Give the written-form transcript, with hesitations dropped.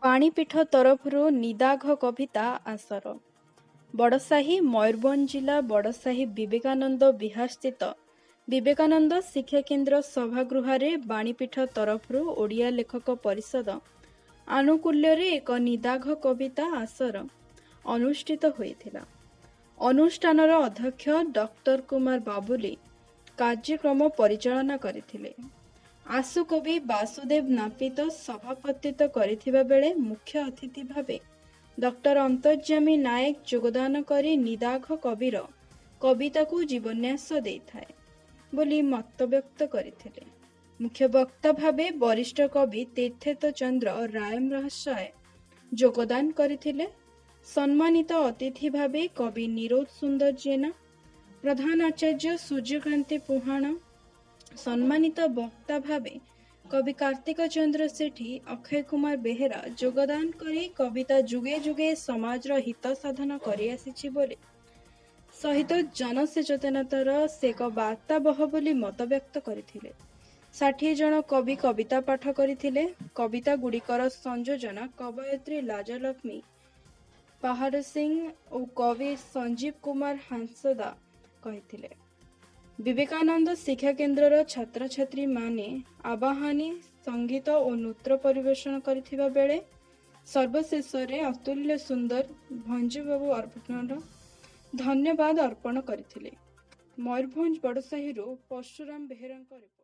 ବାଣୀପୀଠ ତରଫରୁ ନିଦାଘ କବିତା ଆସର। ବଡ଼ସାହି, ମୟୂରଭଞ୍ଜ ଜିଲ୍ଲା ବଡ଼ସାହି ବିବେକାନନ୍ଦ ବିହାରସ୍ଥିତ ବିବେକାନନ୍ଦ ଶିକ୍ଷାକେନ୍ଦ୍ର ସଭାଗୃହରେ ବାଣୀପୀଠ ତରଫରୁ ଓଡ଼ିଆ ଲେଖକ ପରିଷଦ ଆନୁକୂଲ୍ୟରେ ଏକ ନିଦାଘ କବିତା ଆସର ଅନୁଷ୍ଠିତ ହୋଇଥିଲା। ଅନୁଷ୍ଠାନର ଅଧ୍ୟକ୍ଷ ଡକ୍ଟର କୁମାର ବାବୁଲି କାର୍ଯ୍ୟକ୍ରମ ପରିଚାଳନା କରିଥିଲେ। ଆଶୁକବି ବାସୁଦେବ ନାପିତ ସଭାପତିତ୍ୱ କରିଥିବା ବେଳେ ମୁଖ୍ୟ ଅତିଥି ଭାବେ ଡକ୍ଟର ଅନ୍ତର୍ଯ୍ୟାମୀ ନାୟକ ଯୋଗଦାନ କରି ନିଦାଘ କବିର କବିତାକୁ ଜୀବନ୍ୟାସ ଦେଇଥାଏ ବୋଲି ମତବ୍ୟକ୍ତ କରିଥିଲେ। ମୁଖ୍ୟ ବକ୍ତା ଭାବେ ବରିଷ୍ଠ କବି ତୀର୍ଥେତ ଚନ୍ଦ୍ର ରାୟମହାଶୟ ଯୋଗଦାନ କରିଥିଲେ। ସମ୍ମାନିତ ଅତିଥି ଭାବେ କବି ନିରୋଦ ସୁନ୍ଦର ଜେନା, ପ୍ରଧାନ ଆଚାର୍ଯ୍ୟ ସୂର୍ଯ୍ୟକାନ୍ତି ପୁହାଣ, ସମ୍ମାନିତ ବକ୍ତା ଭାବେ କବି କାର୍ତ୍ତିକ ଚନ୍ଦ୍ର ସେଠୀ, ଅକ୍ଷୟ କୁମାର ବେହେରା ଯୋଗଦାନ କରି କବିତା ଯୁଗେ ଯୁଗେ ସମାଜର ହିତ ସାଧନ କରିଆସିଛି ବୋଲି ସହିତ ଜନସଚେତନତାର ସେ ଏକ ବାର୍ତ୍ତାବହ ବୋଲି ମତବ୍ୟକ୍ତ କରିଥିଲେ। 60 ଜଣ କବି କବିତା ପାଠ କରିଥିଲେ। କବିତା ଗୁଡ଼ିକର ସଂଯୋଜନା କବୟିତ୍ରୀ ଲାଜଲକ୍ଷ୍ମୀ ପାହାଡ଼ ସିଂ ଓ କବି ସଞ୍ଜୀବ କୁମାର ହାଁସଦା କହିଥିଲେ। ବିବେକାନନ୍ଦ ଶିକ୍ଷାକେନ୍ଦ୍ରର ଛାତ୍ରଛାତ୍ରୀମାନେ ଆବାହାନୀ ସଙ୍ଗୀତ ଓ ନୃତ୍ୟ ପରିବେଷଣ କରିଥିବା ବେଳେ ସର୍ବଶେଷରେ ଅତୁଲ୍ୟ ସୁନ୍ଦର ଭଞ୍ଜବାବୁ ଅର୍ପଣ ଧନ୍ୟବାଦ ଅର୍ପଣ କରିଥିଲେ। ମୟୂରଭଞ୍ଜ ବଡ଼ସାହିରୁ ପରଶୁରାମ ବେହେରାଙ୍କ ରିପୋର୍ଟ।